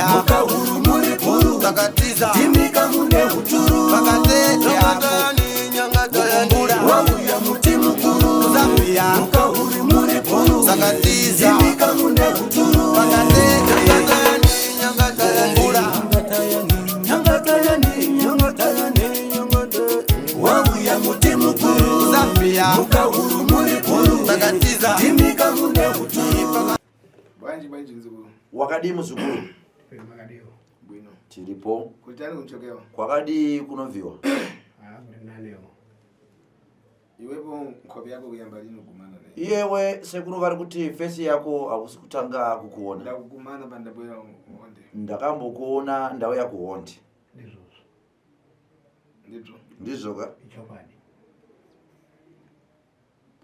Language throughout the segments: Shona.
Mhuka huru muri bhuru. Takatiza. Ndimika mune huturu. Pakatete apo. Kukumbura. Wauya muti mukuru. Zambia. Mhuka huru muri bhuru. Takatiza. Ndimika mune huturu. Pakatete. Kukumbura. Nyangatayani, nyangatayani, nyangatayani. Wauya muti mukuru. Zambia. Mhuka huru muri bhuru. Takatiza. Ndimika mune huturu. Bwanji bwanji mzukuru. Wakadii muzukuru? Makadiwo. Bwino. Tiripo. Kutani kunchokewa. Kwakadii kunobviwa? Ah, kuri nanewo. Iwepo nkhope yako kuyamba lino kumana naye. Iyewe sekuru vari kuti fesi yako hausi kutanga kukuona. Ndakukumana pandabwera honde. Ndakambokuona ndauya kuhondi. Ndizvozvo. Ndizvo. Ndizvo ka? Ichokwadi.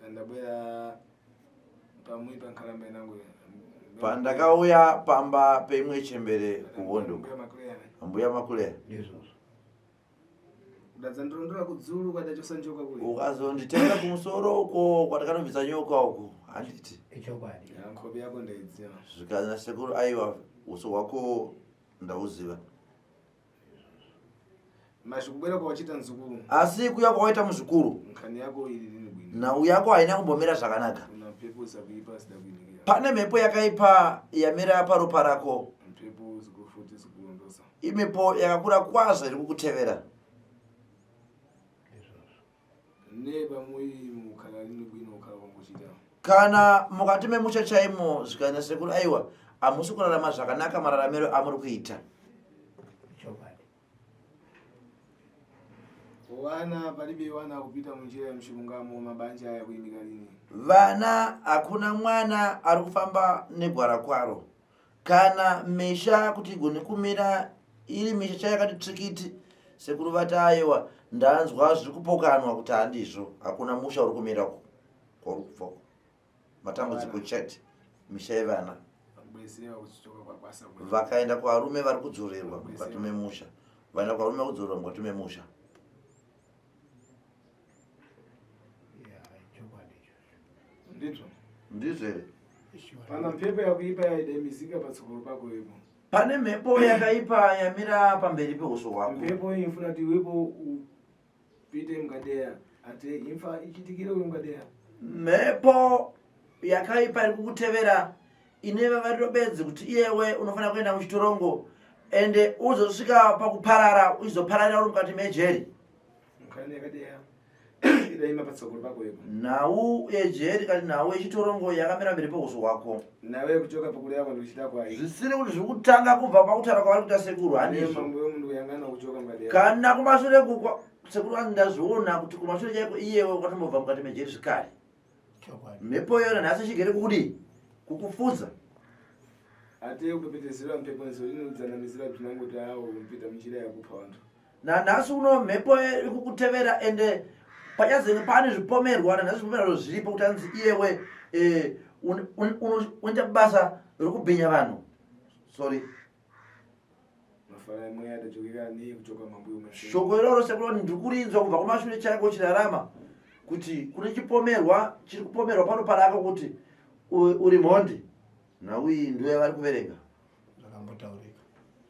Pandabwera pamwe pankhalamba inango. Pandakauya pamba peimwe chembere kuhondo. Mbuya Makuleyana. Mbuya Makuleya. Ndizvozvo. Kudadza ndorondora kudzulu kwadachosa njoka kuyi. Ukazonditenda kumusoro uko kwatakanobvisa nyoka uko handiti? Ichokwadi. Ya nkhope yako ndaidziva. Zvikanzi sekuru aiwa uso hwako ndauziva. Mashikubwera kwawachita mzukuru. Asi kuya kwawaita muzukuru, Nkhani yako ili lini bwino. nhau yako haina kumbomira zvakanaka. Kuna mphepo zakuipa zidakuinikira. Pane mhepo yakaipa yamira paropa rako. Mphepo zikufuti zikulondosa. Imhepo yakakura kwazvo iri kukutevera. Ndizvozvo. Ne pamwe mukhala lini bwino ukhala wanguchita. Kana mukati memusha chaimo zvikanzi sekuru aiwa hamusi kurarama zvakanaka mararamiro amuri kuita. Ichokwadi. Wana palibe wana kupita munjira ya mchilungamo mabanja aya kuyimika lini. Vana hakuna mwana ari kufamba negwara kwaro. Kana misha kuti igone kumira iri misha chaiyo yakati tsvikiti sekuru vati aiwa ndanzwa zviri kupokanwa kuti handizvo hakuna musha uri kumira uko kwauri kubva uko. Matambudziko chete misha yevana. Kubwezewa kuchitoka kwakwasa kwe. Vakaenda kuvarume vari kudzorerwa mukati memusha. Vaenda kuvarume vari kudzorerwa mukati memusha. Ya, ichokwadi ichocho. Ndizvo. Ndizvo here? Pana mphepo yakuipa yaidamizika patsogolo pako ipo. Pane mhepo yakaipa yamira pamberi peuso hwako. Mphepo iyi ifuna kuti iwepo upite mukadeya ate imfa ichitikire uri mukadeya. Mhepo yakaipa iri kukutevera ine vavariro bedzi kuti iyewe unofanira kuenda muchitorongo ende uzosvika pakuparara uchizopararira uri mukati mejeri. Nkhani yakadeya idaima patsogolo pako ipo. Nhau yejeri kana nhau yechitorongo yakamira mberi peuso hwako. Nawe kuchoka pakuleya kwandikuchita kwayi. Zvisiri kuti zviri kutanga kubva pakutaura kwavari kuita sekuru handizvo. Mambo yomundu kuyangana kuchoka mukadeya. Kana kumashure kukwa sekuru vanzi ndazviona kuti kumashure chaiko iyewe wakatombobva mukati mejeri zvikare. Chokwadi. Mhepo iyona nhasi ichigere kukudii? Kukufudza. Ate kupepetezera mphepo nzolinodzanamizira bzinangoti awo mpita munjira yakupha vantu. Nanhasi uno mhepo iri kukutevera ende pachazenge pane zvipomerwa nanhasi zvipomerwa zviripo kuti anzi iyewe eh, unoita basa rekubhinya vanhu. Sorry. Mafara emweya adachokera nei kuchoka mambuyo mashe. Shoko iroro sekuru ndiri kurinzwa kubva kumashure chaiko chirarama kuti kune chipomerwa chiri kupomerwa pano parako kuti uri mhondi. Nhau iyi ndiyo yavari kuverenga. Zvakambotaurika.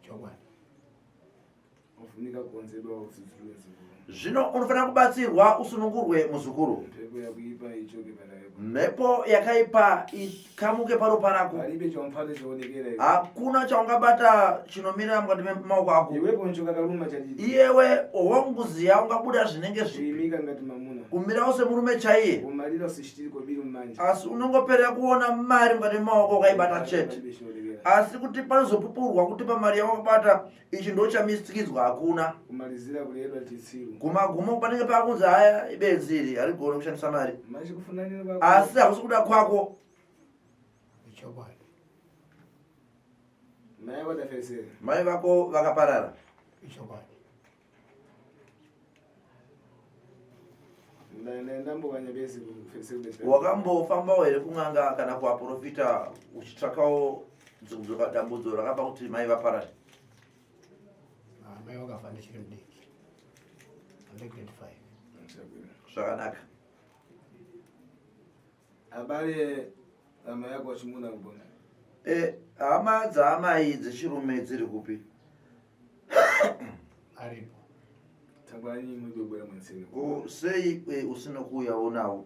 Chokwadi. Ufunika kukonzerwa udzudzulwe muzukuru. Zvino unofanira kubatsirwa usunungurwe muzukuru. Mhepo yakuipa ichoke pandarepo. Mhepo yakaipa ikamuke paropa rako. Palibe chaumphate choonekera iwe. Hakuna chaungabata chinomira mukati memaoko ako. Iwepo njoka kaluma chadidi. Iyewe honguziya ungabuda zvinenge zvipi. Kuimika ngati mamuna. Kumirawo semurume chaiye. Kumalira usishitiri kobiri mumanja. Asi unongoperera kuona mari mukati memaoko ukaibata chete. Palibe chinoonekera. Asi kuti panozopupurwa kuti pamari yawakabata ichi ndochamistikidzwa hakuna. Kumalizira kuleredwa chitsiru. Kumagumo panenge pakunzi haya ibenzi iri harigone kushandisa mari. Machi kufunanira kwako. Asi hakusi kuda kwako. Ichokwadi. Mai wadafesera. Mai vako vakaparara. Ichokwadi. Wakambofambawo here kun'anga kana kuvaprofita uchitsvakawo kudzoka dambudzo rakapa kuti mai vaparare? Ah, mai vakafa ndichiri mudiki. Ande grade 5. Zvakanaka. Abale amai yako wachimuna kubona. E, hama dzaamai dzechirume dziri kupi? Aripo. Tangwani imwe bwebwera mwenseni. Ko sei e, usina kuuyawo nawo?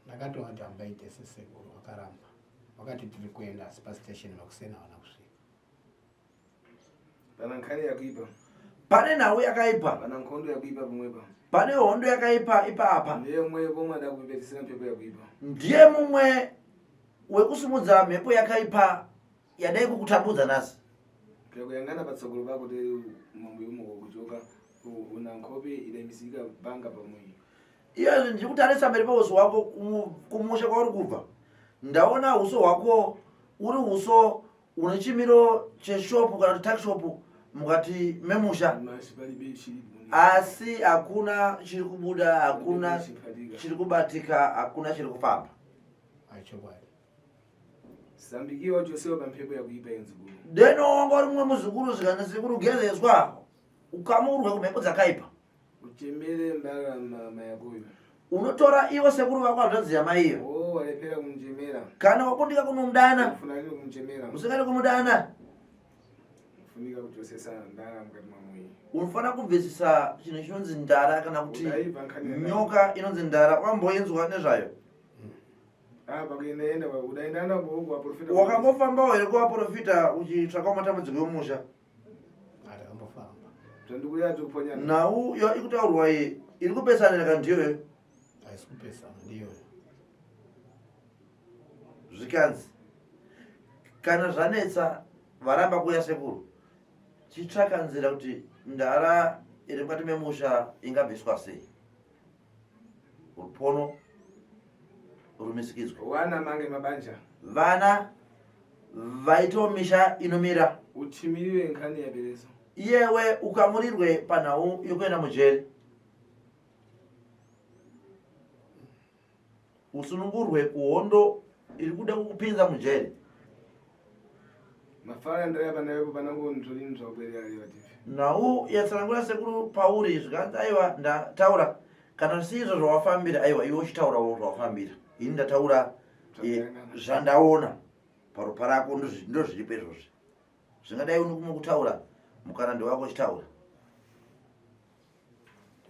Ndakatovati hambaite sesekuru vakaramba. Vakati tiri kuenda asi pastation makuseni havana kusvika. Pana nkhani yakuipa. Pane nhau yakaipa. Pana nkhondo yakuipa pamwepa. Pane hondo yakaipa ipapa. Ndiye mumwe pomwe ada kupepetisira mhepo yakuipa. Ndiye mumwe wekusimudza mhepo yakaipa yadai kukutambudza nhasi. Kuyangana patsogolo pako te mambo yomoko kuchoka una nkhope idaimisika banga pamwe. Iye ndiri kutarisa mberi peuso hwako kumusha kwauri kubva. Ndaona uso hwako uri uso une chimiro cheshopu kana kuti takishopu mukati memusha asi hakuna chiri kubuda hakuna chiri kubatika hakuna chiri kufamba. Sambikiwa Josewa pamhepo yakuipa yenzukuru. Deno wanga uri mumwe muzukuru zvikanzi sekuru gezeswa ukamurwe kumhepo dzakaipa. Uchemere mbara mama yakoyo. Unotora ivo sekuru vako hanzvadzi yamaiyo. Oh, walepera kumuchemera. Kana wakundika kunomudana. Ufuna nini kumuchemera? Usingadi kumudana. Ufunika kuchosesa ndara mukati mwamoyo. Unofanira kubvisisa chinhu chinonzi ndara kana kuti nyoka inonzi ndara wamboinzwa nezvayo. Ah, pakuenda enda udaenda kuvaprofita. Wakambofambawo here kuvaprofita uchitsvakawo matambudziko emusha? Ndakambofamba. Zvandikuya toponyana. Nhau yo ikutaurwa iyi iri kupesanira kana ndiyoyo? Haisi kupesana ndiyoyo. Zvikanzi kana zvanetsa varamba kuuya sekuru chitsvaka nzira kuti ndara iri mukati memusha ingabviswa sei rupono rumisikidzwa Wana mange mabanja. Vana vaitewo misha inomira. Uchimirire nkhani yabereso. Iyewe ukamurirwe panhau yokuenda mujeri. Usunungurwe kuhondo iri kuda kukupinza mujeri. Mafara ndaya panawepo panango nzvori nzvabwerera reva TV. Nhau yatsanangura sekuru pauri zvikanzi aiwa ndataura kana zvisizvo zvawafambira aiwa iwe uchitaurawo zvawafambira ini ndataura eh, zvandaona paropa rako ndozviripo izvozvi zvingadai une kumwe kutaura mukana ndewako uchitaura.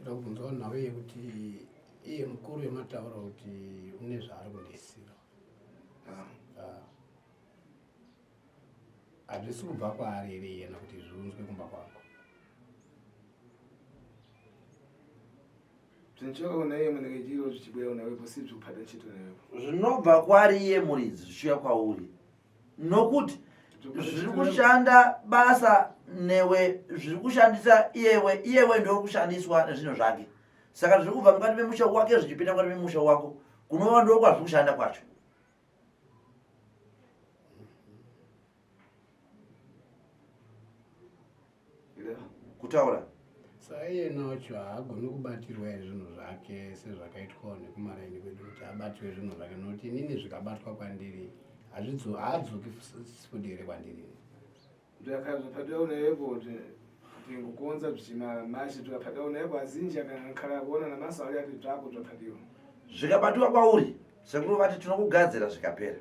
Ndoda kubvunzawo nhau yekuti iye mukuru wemataura kuti une zvaari kundisira ah. Hazvisi kubva kwaari here iyena kuti zviunzwe kumba kwangu? Zvinchoka kuna iye munenge chiro zvichibuya kuna wepo si zvikuphata ntchito nawepo. Zvinobva kwaari iye muridzi zvichiuya kwauri nokuti zviri kushanda basa newe zviri kushandisa iyewe iyewe ndiwe kushandiswa nezvinhu zvake saka zviri kubva mukati memusha wake zvichipinda mukati memusha wako kunova ndo kwazviri kushanda kwacho. Kutaura. Saiyena wacho haagoni kubatirwa here zvinhu zvake sezvakaitwawo nekumaraini kwedu kuti abatirwe zvinhu zvake nokuti inini zvikabatwa kwandiri haadzoki futi here kwandiri. Zvakapatiwa unepo tingokonza zvichimamashi zvakapatiwa unepo azinji akakhala kuona namaso ali ati zvako zvapatiwa. Zvikabatiwa kwauri sekuru vati tinokugadzira zvikapera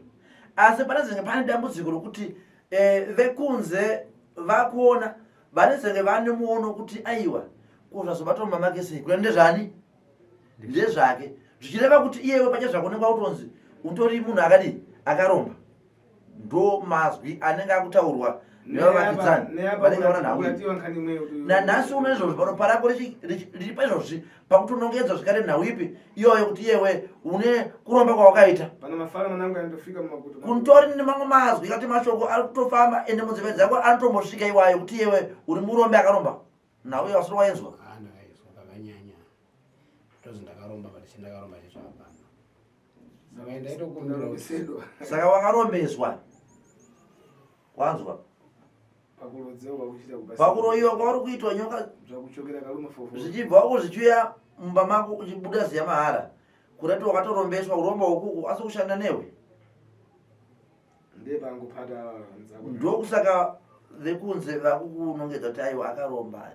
asi panezenge pane dambudziko rokuti eh, vekunze vakuona vanezenge vane muono kuti aiwa ko zvazobatwa mumba make sei kuda ndezvani ndezvake zvichireva kuti iyewe pacha zvako unenge wakutonzi utori munhu akadii akaromba ndo mazwi anenge akutaurwa nevavakidzani vanenge vana nhau nanhasi uno izvozvi pano parako riri paizvozvi pakutonongedzwa zvekare nhau ipi iyoyo kuti iyewe une kuromba kwawakaita kuntori nemamwe mazwi kati mashoko ari kutofamba ende munzeve dzako anotombosvika iwayo kuti iyewe uri murombe akaromba nhau iyo asiri wainzwa saka wakarombeswa wanzwa pakuroyiwa kwauri kuitwa nyoka zvichibva uko zvichiuya mumba mako uchibuda ziya mahara kurati wakatorombeswa uromba ukuku asi kushanda newe ndokusaka vekunze vakukunongedza kuti aiwa akaromba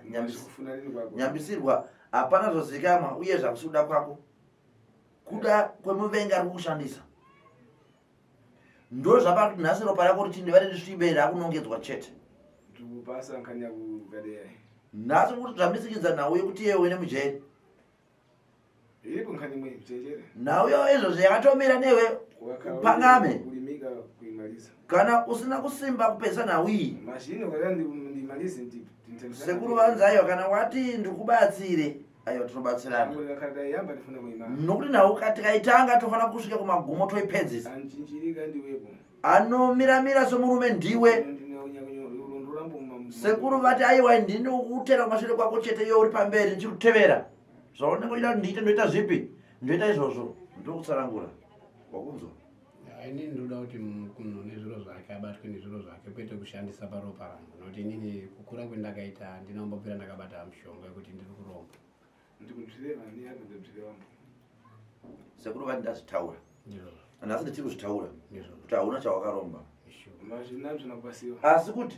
nyambisirwa hapana zvozikamwa uye zvakusi kuda kwako kuda kwemuvengi ari kukushandisa. Ndo zvapa kuti nhasi ropa rako riti ndivare risvibe rakunongedzwa chete. Ndikupasa nkhani yakukadera. Nhasi kuti zvamisikidza nhau yekuti iye uende mujeri. Iripo nkhani imwe chenjera. Nhau yo izvozvo yakatomira newe upangame. Kulimika kuimaliza. Kana usina kusimba kupesa nhau iyi. Mashini ukada ndimalize ndi Sekuru vanzi aiwa kana wati ndikubatsire aiwa tinobatsirana. Yamba ndifuna kuimala. Nokuti nhau tikaitanga tofanira kusvika kumagumo toipedzisa. Anchinjirika ndiwepo. Anomiramira somurume ndiwe. Sekuru vati aiwa ndini ukutera kumashure kwako chete iwe uri pamberi ndichikutevera. Zvaunenge uchida kuti ndiite ndoita zvipi? Ndoita izvozvo. Ndokutsanangura. Wakunzwa? Inini ndinoda kuti munhu nezviro zvake abatwe nezviro zvake kwete kushandisa paropa rangu nokuti inini kukura kwendakaita handina kumbobvira ndakabata mushonga wekuti ndiri kuromba. Sekuru vati ndazvitaura. Nhasi nditiri kuzvitaura kuti hauna chawakaromba. Asi kuti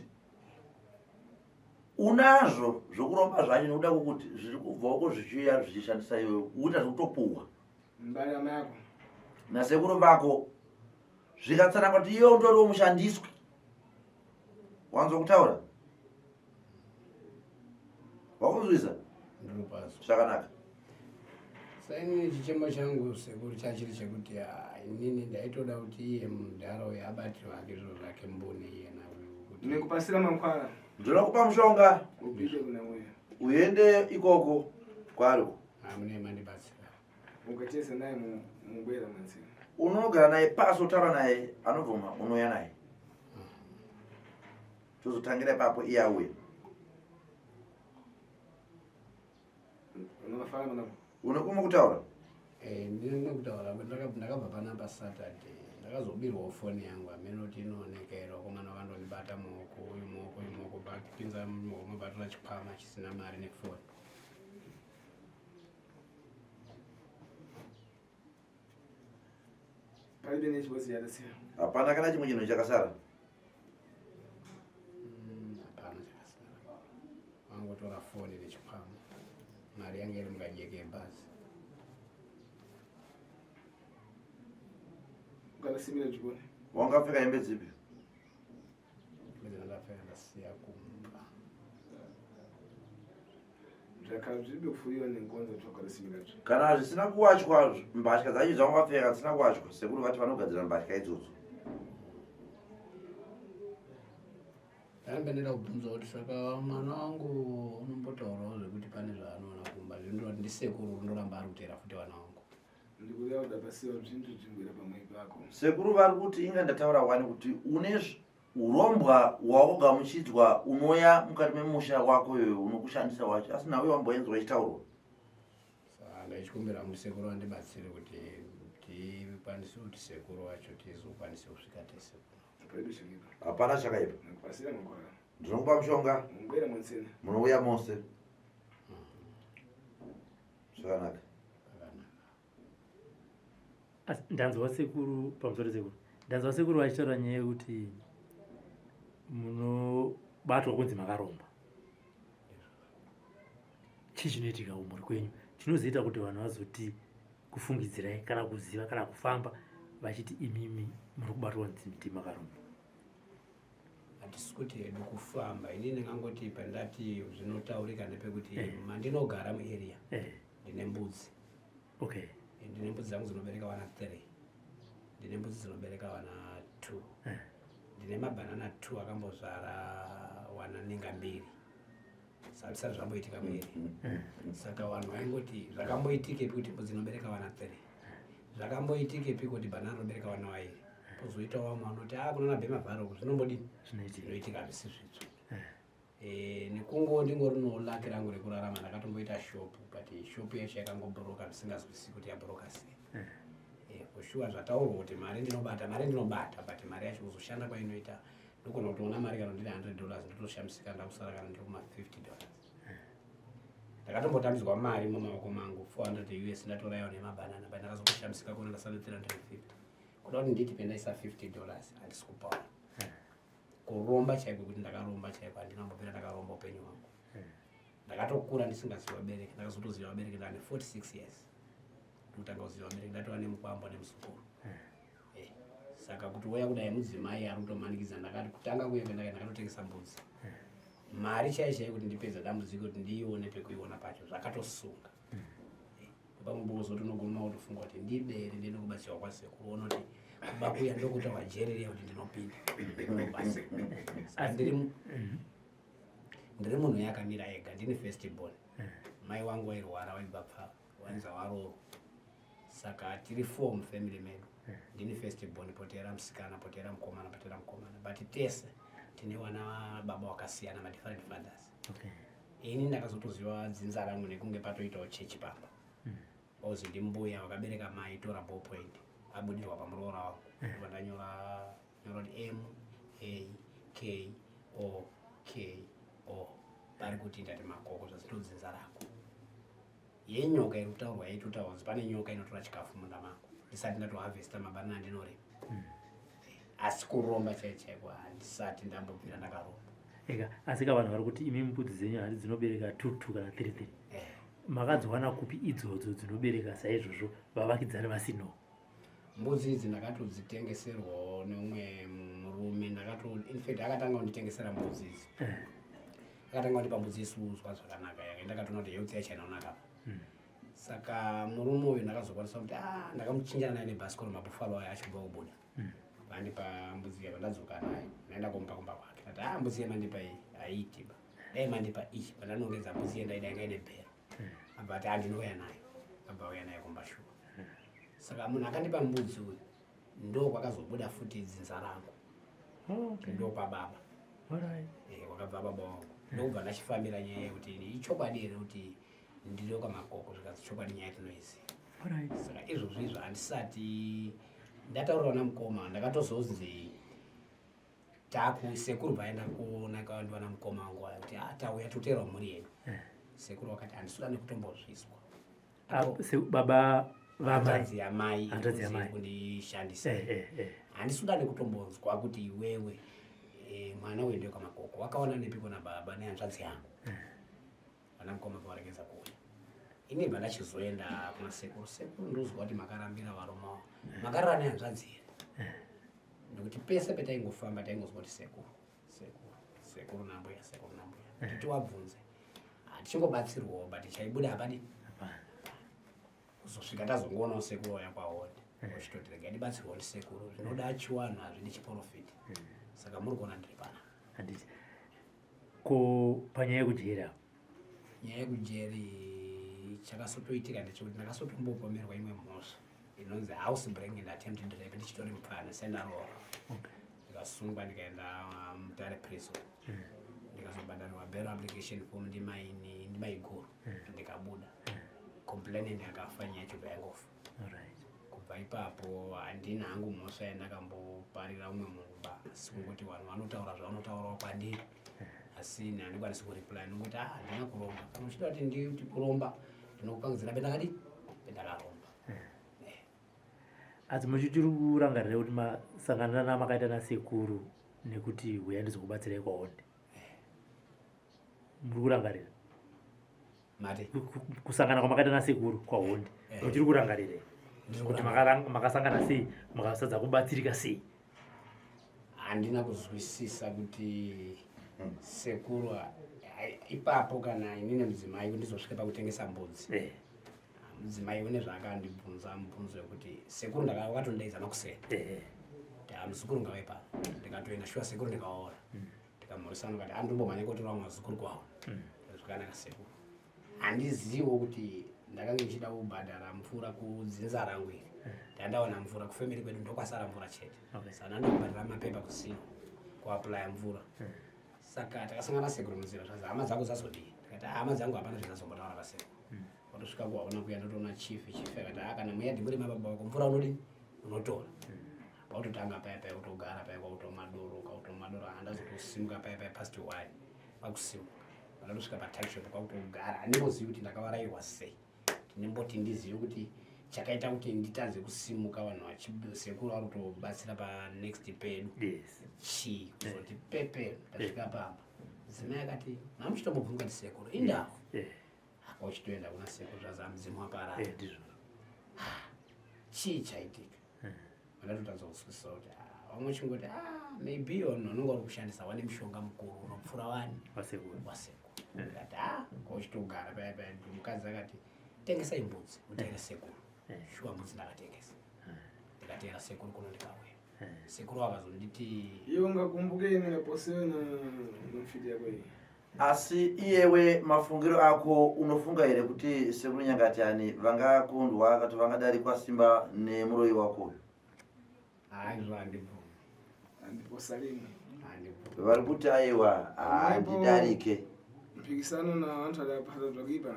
unazvo zvokuromba zvacho nekuda kwokuti zviri kubva uko zvichiuya zvichishandisa iwewe kuita zvekutopuhwa. Nasekuru vako zvikatsanangwa kuti iwe utoriwo mushandiswi. Wanzwa kutaura? Wakunzwisa? Zvakanaka. Saini chichemo changu sekuru chachiri chekuti ah, inini ndaitoda kuti iye mudhara uyo abatirwe hake zviro zvake mbune iyena nekupasira mankwara ndinoda kupa mushonga upite kuna mweya uende ikoko kwari ah, mune mandibatsira ukacheza naye mungwera manzira unogara naye pasi otaura naye anobvuma unouya naye tozotangira ipapo iye auya une kumwe kutaura eh, ndine kutaura ndakabva panapa saturday ndakazobirwawo foni yangu hameno kuti inooneka here vakomana vakandondibata muoko uyu muoko uyu muoko bapinza muhomwe batora chikwama chisina mari nefoni Palibe nechibodzi chakasara. Hapana kana chimwe chinhu chakasara. Mm, hapana chakasara. Vangotora foni nechikwama. Mari yange iri mukajeke yebhazi. Ukanasimira jikoni. Wangapfeka hembe dzipi? Hembe dzandapfeka ndasiya kumba. Kana zvisina kuwachwa mbatya dzacho dzawakapfeka dzisina kuwachwa sekuru vati vanogadzira mbatya idzodzo. Ndambe ndida kubvunza kuti saka mwana wangu unombotaurawo zvekuti pane zvaanoona kumba zvindoti ndisekuru ndoramba ari kuteera futi vana wangu. Ndikuda kudapasiwa zvintu zvingwira pamwe pako. Sekuru vari kuti inga ndataura wani kuti une Hurombwa hwakugamuchidzwa unoya mukati memusha wako iyoyo unokushandisa wacho asi nhau yawamboenzwa ichitaurwa. Saka ndaichikumbira hangu sekuru vandibatsire kuti tikwanise kuti sekuru vacho tizokwanise kusvika tese kuno. Hapana chakaipa. Ndinokupa mushonga. Munouya mose. Zvakanaka. Asi ndanzwa sekuru pamusoro sekuru ndanzwa sekuru vachitaura nyaya yekuti munobatwa kunzi makaromba chii chinoitika kumhuri kwenyu chinozoita kuti vanhu vazoti kufungidzirai kana kuziva kana kufamba vachiti imimi muri kubatwa kunzi miti makaromba hatisi kuti hedu kufamba ini ndingangoti pandati zvinotaurika ndepekuti eh. mandinogara muarea eh. ndine mbudzi okay ndine mbudzi dzangu dzinobereka vana 3 ndine mbudzi dzinobereka vana 2 eh. ndine mabhanana 2 akambozvara wana ninga mbiri zvisati zvamboitika muiri eh. saka vanhu vaingoti zvakamboitikepi kuti mbudzi inobereka vana 3 zvakamboitikepi kuti bhanana rinobereka vana vairi pozoita vamwe vanoti a ah, kunana bhemavharo zvinombodini zvinoitika hazvisi zvitsva eh. Eh, nekungo ndingori nolaki rangu rekurarama ndakatomboita shop but shop yacho yakangobroka zvisingazwisisi kuti yabroka sei eh. eh, kushuwa zvataurwa kuti mari ndinobata mari ndinobata but mari yacho kuzoshanda kwainoita ndogona kutoona mari kana ndine 100 dollars ndotoshamisika ndakusara kana ndiri kuma 50 dollars ndakatombotambidzwa mari mumaoko mangu 400 us ndatora yawo nemabanana but ndakazokushamisika kuona ndasara 350 kuda kuti nditi pendaisa 50 dollars handisi kupaona kuromba chaiko kuti ndakaromba chaiko handina kumbopera ndakaromba upenyu hwangu hmm. ndakatokura ndisingazivi vabereki ndakazotoziva vabereki ndane 46 years ndikutanga kuziva vabereki ndatova nemukwambo nemuzukuru hmm. eh, Saka kuti uya kudai mudzimai ari kutomanikidza, ndakati kutanga kuya kwendaka ndakatotengesa mbudzi, mari chai chai kuti ndipedza dambudziko, kuti ndiione pekuiona pacho zvakatosunga. Pamwe pokuzoti unoguma kutofunga kuti ndibere, ndiende kubatsirwa kwasekuru, uona kuti kuba kuya ndokutaura jeri riya kuti ndinopinda ndinobasa. Saka ndiri munhu yakamira ega, ndini first born. Mai wangu wairwara, waibva pfa wanza waroro, saka tiri four mufamily medu. Ndini first born, potera musikana, potera mukomana, potera mukomana, but tese tine vana baba wakasiyana, madifferent fathers. Ini ndakazotoziva dzinza rangu nekunge patoitawo chechi pamba, ozi ndimbuya wakabereka mai tora ballpoint, abudirwa pamuroora wangu, ndobva ndanyora nyora kuti M A K O K O, pari kuti ndati Makoko, zvazito dzinza rako yenyoka iri kutaurwa, yaitotaurwa kunzi pane nyoka inotora chikafu munda mangu ndisati ndatohavhesta mabanana andinorima. Asi kuromba chai chaiko handisati ndambobvira ndakaromba. Eka, asi ka vanhu vari kuti imi mbudzi dzenyu handi dzinobereka two two kana three three. Makadziwana kupi idzodzo dzinobereka saizvozvo, vavakidzani vasino? Mbudzi idzi ndakatodzitengeserwawo neumwe murume. Ndakato, infact akatanga kunditengesera mbudzi idzi, akatanga kundipa mbudzi isuzwa zvakanaka, yaka ndakatoona kuti health yacho inonaka. Saka murume uyu ndakazokwanisa kuti ah, ndakamuchinjana naye nebhasikoro, mabhufalo aya achibva kubuda, vandipa mbudzi yava, ndadzoka nayo, ndaenda komupa kumba kwake. Ndati, "Ah, mbudzi yamandipa iyi haiitiba, dai mandipa iyi." Pandanongedza mbudzi yendaida yanga ine bhero. Abva ati, "Handinouya nayo." Abva auya nayo kumba shuwa. Saka munhu akandipa mbudzi uyu ndo kwakazobuda futi dzinza rangu. Ndo kwababa. Kwakabva baba wangu. Ndokubva ndachifambira nyaya yekuti ichokwadi here kuti ndiri kwaMakoko, zvikanzi chokwadi, nyaya tinoiziva. Saka izvozvo izvo handisati ndataurira namukoma. Ndakatozonzi taku sekuru vaenda kuona ndiwana mukoma wangu aya kuti, "Ah, tauya toteerwa mhuri yedu." Sekuru vakati, "Handisuda nekutombozviswa." Ah, baba vamai? Hanzvadzi yamai. Hanzvadzi yamai. Kundishandisa. "Handisuda nekutombonzwa kuti iwewe mwana uyu ndekwaMakoko, wakaona nepiko nababa nehanzvadzi yangu?" Vana mukoma pavaregedza kuuya, ini bva ndachizoenda kuna sekuru. "Sekuru, ndozwa kuti makarambira varume avo, makarara nehanzvadzi here?" Nekuti pese petaingofamba taingozwa kuti sekuru, sekuru, sekuru nambuya, sekuru nambuya. Kuti tiwabvunze, hatichingobatsirwawo, but chaibuda hapadi. Hapana. Kuzosvika tazongoonawo sekuru wauya kwaonde, uchitoti regai ndibatsirwawo ndisekuru, zvinoda chiwanhu, hazvidi chiprofiti. Saka muri kuona ndiri pana. Handiti ko panyaya yekujeri apa? Nyaya yekujeri, chakasotoitika ndechekuti ndakasotombopomerwa imwe mhosva inonzi house breaking and attempted rape, ndichitori mupfana sendaroora. Ndikasungwa, ndikaenda Mutare Prison, ndikazobhadharirwa bail application form ndimaini ndimaiguru, ndikabuda. Complainant akafa, nyaya yacho bva yangofa. Kubva ipapo handina hangu mhosva yandakamboparira umwe munhu ba, asi kungoti vanhu vanotaura zvavanotaurawo kwandiri, asi ini handikwanisi kureply, nongoti, "Ah, handina kuromba. Kana uchida kuti nditi kuromba, ndinokupangidzira pendakadi pendakaromba." Asi muchichiri kurangarira kuti masanganira namakaita nasekuru nekuti huya ndizokubatsirai kwaonde, muri kurangarira? Mati? Kusangana kwamakaita nasekuru kwaHonde. Muchiri kurangarira Ndiri kuti kurangarira. Makasangana sei, makasadza kubatsirika sei? Handina kuzwisisa kuti sekuru ipapo kana inini mudzimai ndizosvike pakutengesa mbudzi. Mudzimai une zvaakandibvunza, mubvunzo wekuti sekuru wakatondaidza makuseni kuti, "Ah, muzukuru ngave pano." Ndikatoenda shuwa, sekuru ndikaona, ndikamhoresana, kati andimbomhanya kotora mazukuru kwaona. Zvakanaka sekuru, handiziviwo kuti ndakange ndichida kubhadhara mvura kudzinza rangu iri. Ndandaona mvura kufamily kwedu, ndokwasara mvura chete. Saka ndandobhadhara mapepa kusina kuapplya mvura. Saka takasangana sekuru munzira, zvanzi, "Hama dzako dzazodii?" Ndikati, "Ah, hama dzangu hapana zvadzazombotaura pasekuru." Watosvika kuwaona kuya, ndotoona chief. Chief akati, "Ah, kana muyadhi muri mababa vako, mvura unodini, unotora." Pautotanga paya paya kutogara paya, kwautoma doro, kwautoma doro, handazotosimuka paya paya past 1, pakusimuka pandatosvika patuckshop, kwakutogara. Handimbozivi kuti ndakavarairwa sei. Ndinemboti ndizive kuti chakaita kuti nditadze kusimuka, vanhu vachisekuru vari kutobatsira panext pedu. Chii kuzoti pepe ndasvika pamba, mudzimai akati, "Mamuchitombobvunza kuti sekuru indawo?" Apa uchitoenda kuna sekuru, zvaza mudzimu waparara. Ndizvo. Chii chaitika? Vandatotadza kuzwisisa kuti ah, vamwe chingoti ah, maybe vanhu vanonga uri kushandisa wane mushonga mukuru unopfuura wani Wasekuru. Wasekuru. Ndikati ah, kochitogara paya paya, mukadzi akati tengesai mbudzi uteere sekuru. Shuwa mbudzi ndakatengesa, ndikateera sekuru kuno, ndikauya, sekuru akazonditi Iwe ungakumbuke ine ngaposewe na mfiti yako iyi. Asi iyewe mafungiro ako, unofunga here kuti sekuru Nyangatani vangakundwa kati vangadarikwa simba nemuroyi wako uyu? Haizvo, handibvumi. Handiposa limwe. Handibvumi. Vari kuti aiwa, handidarike. Mpikisano na vantu adapata zvakuipa,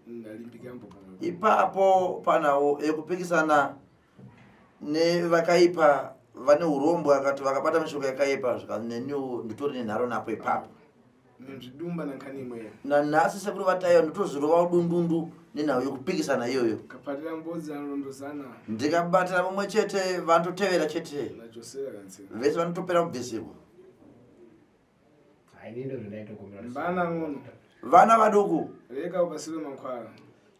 ndalimbika mbo pamwe. Ipapo panawo yekupikisana nevakaipa vane urombwa kati vakabata mishonga yakaipa, zvikaneniwo nditori nenharo napo ipapo. Nzvidumba nankhani imweyo. Nanhasi sekuru vataiwa ndotozvirova udundundu nenhau yekupikisana iyoyo. Kapatira mbodzi anolondozana. Ndikabatira mumwe chete, vanototevera chete. Nachosera kantsira. Vese vanotopera kubvisirwa. Haini ndo zvandaitokumbira. Mbana ng'ono. Vana vaduku. Reka ukasiwe mankhwala.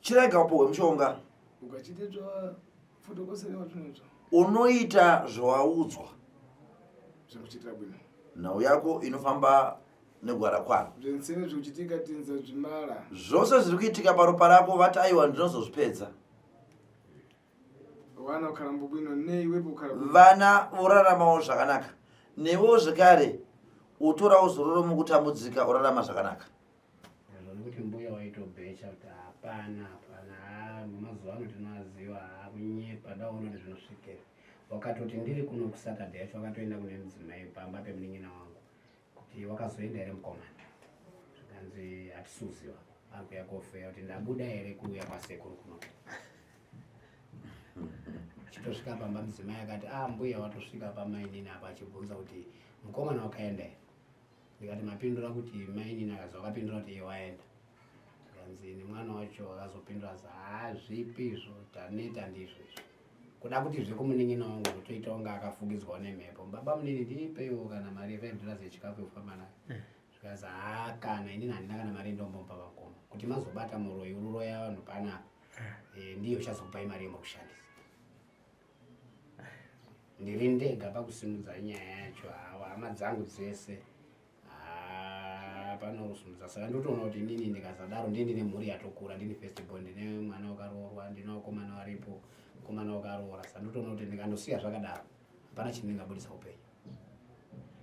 Chirega upohwe mushonga. Ukachite zva fotokoserewa tunozvo. Unoita zvawaudzwa. Zvekuchitira bwino. Nhau yako inofamba negwara kwaro. Zvensene zvekuchitika tinza zvimala. Zvose zviri kuitika paropa rako, vati aiwa, ndinozozvipedza. Wana ukhalambo bwino neiwepo ukhala bwino. Vana voraramawo zvakanaka, newewo zvekare utorawo zororo mukutambudzika, urarama zvakanaka. Izvo nekuti mbuya waitobhecha kuti hapana, hapana. Haa, mazuva ano tinoaziva, haa, kunyepa daona kuti zvinosvikira. Wakatoti ndiri kuno kuSaturday yacho, wakatoenda kune mudzimai pamba pemunin'ina wangu kuti wakazoenda here mukomana, zvikanzi hatisuziva, ari kuya kofeya kuti ndabuda here kuuya kwasekuru kuno. Chitosvika pamba, mudzimai akati a mbuya watosvika pamainini apa achibvunza kuti mukomana wakaenda here. Ndikati mapindura kuti mainini akazi wakapindura kuti iye waenda, zvikanzi nemwana wacho akazopindura zi haa, zvipi izvo, taneta ndizvo izvo. Kuda kuti zvekumunin'ina wangu zvotoita kunge akafukidzwa nemhepo. Baba munini, ndipeiwo kana mari ye$5 yechikafu yekufamba nayo. Zvikanzi haa, kana inini handina kana mari ndombomupa vakoma kuti mazobata muroyi ururoya vanhu panapa. Ndiyo uchazokupai mari yemukushandisa. Ndiri ndega pakusimudza nyaya yacho, hawa hama dzangu dzese panosimudza. Saka ndotoona kuti inini ndikasadaro, ndii ndine mhuri yatokura, ndini first born, ndine mwana wakaroorwa, ndine vakomana varipo, mukomana wakaroora. Saka ndotoona kuti ndikandosiya zvakadaro, hapana chandingabudisa upenyu.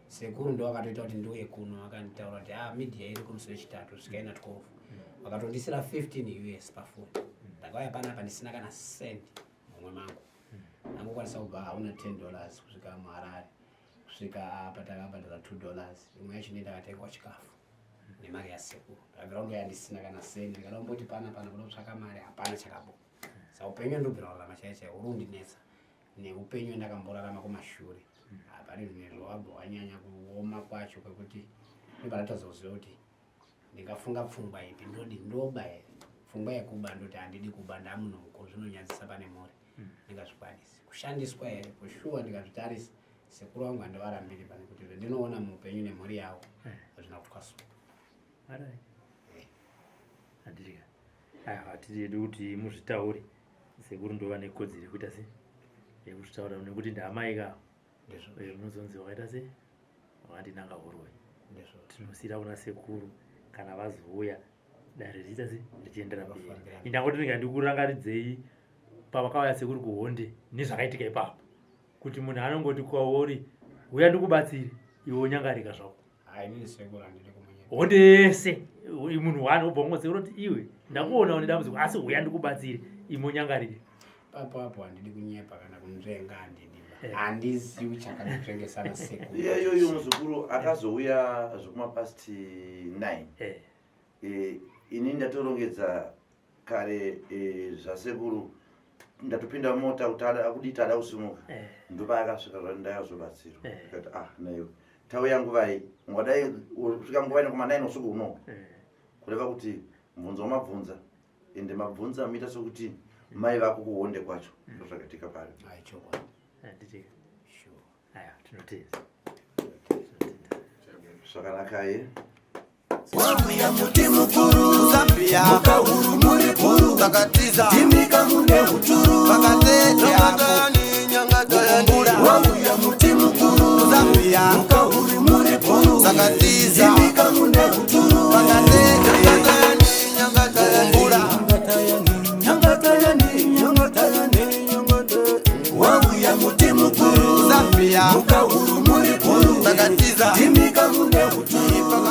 Sekuru ndo akatoita kuti ndiuye kuno, akanditaura kuti ah, media iri kumusi wechitatu, svikai na 12. Vakatondisira 15 US pafoni. Ndakauya panapa ndisina kana cent mumwe mangu, angokwanisa kubva hauna $10 kusvika muHarare. Kusvika apa takabhadhara $2, imwe yacho ndii ndakatengwa chikafu nemari yasekuru. Ndakabvira kundoya ndisina kana seni. Ndikada kumboti pana pana kuda kutsvaka mari, hapana chakabuda. Saka upenyu ndobvira kurarama chaiyo chaiwo uri undinetsa neupenyu wendakamborarama kumashure. Hapari zvinezvo wabva wanyanya kuoma kwacho kwekuti ndobva ndatadza kuziva kuti ndingafunga pfungwa ipi. Ndodi ndoba here? Pfungwa yekuba, ndoti handidi kuba, ndamunhu mukuru, zvinonyadzisa pane mhuri, ndingazvikwanisi. Kushandiswa here? Kushuwa ndikazvitarisa, sekuru vangu handivarambiri pane kuti zvendinoona muupenyu nemhuri yavo hazvina kutwasuka. Alright. Handitika aiwa, hatidi kuti muzvitaure. Sekuru ndova nekodzero yekuita se yekuzvitaura nekuti ndaamai ka. Ndizvo. Munozonzi wakaita se wakandinanga huroyi. Ndizvo. Tinosiyira kuna sekuru kana vazouya dare richiita se richiendera mberi. Vafambira. Indangoti ndinga ndikurangaridzei pavakauya sekuru kuHonde nezvakaitika ipapo, kuti munhu anongoti kwauri uya ndikubatsire, iwe wonyangarika zvako. Hainini sekuru handidi kumunyepa. Honde yese munhu wani wobva ungoti unoti iwe ndakuona une dambudziko, asi uya ndikubatsire, imwe onyangarike. Papo apo handidi kunyepa kana kunzvenga, handidi ba. Eh. Handizivi chakanditsvengesa nasekuru. Iyeyoyo muzukuru akazouya zvekumapast 9. Ini ndatorongedza kare, zvasekuru ndatopinda mota kuti akudii, tada kusimuka. Ndopaakasvika ndakazobatsirwa. Ndikati ah, naiwe tauya nguvai? Ungadai kusvika nguvai nekuma 9 usiku uno. Kureva kuti mubvunzo wamabvunza, ende mabvunza muita sekuti mai vako kuHonde kwacho, ndozvakaitika pari. Hai, chokwadi. Handitika. Sure. Aya, tinotenda. Zvakanakai. Wauya muti mukuru. Zambia. Muka huru muri bhuru. Takatiza. Ndimika mune uturu. Vakatete ako. Mukumbura. Wauya muti mukuru. Zambia. Mukahuri muri bhuru. Sakatiza. Imika mune uturu. Mukumbura. Nyangatayani, nyangatayani, nyangatayani. Wauya muti mukuru. Zambia. Mukahuri muri bhuru. Sakatiza. Imika mune uturu.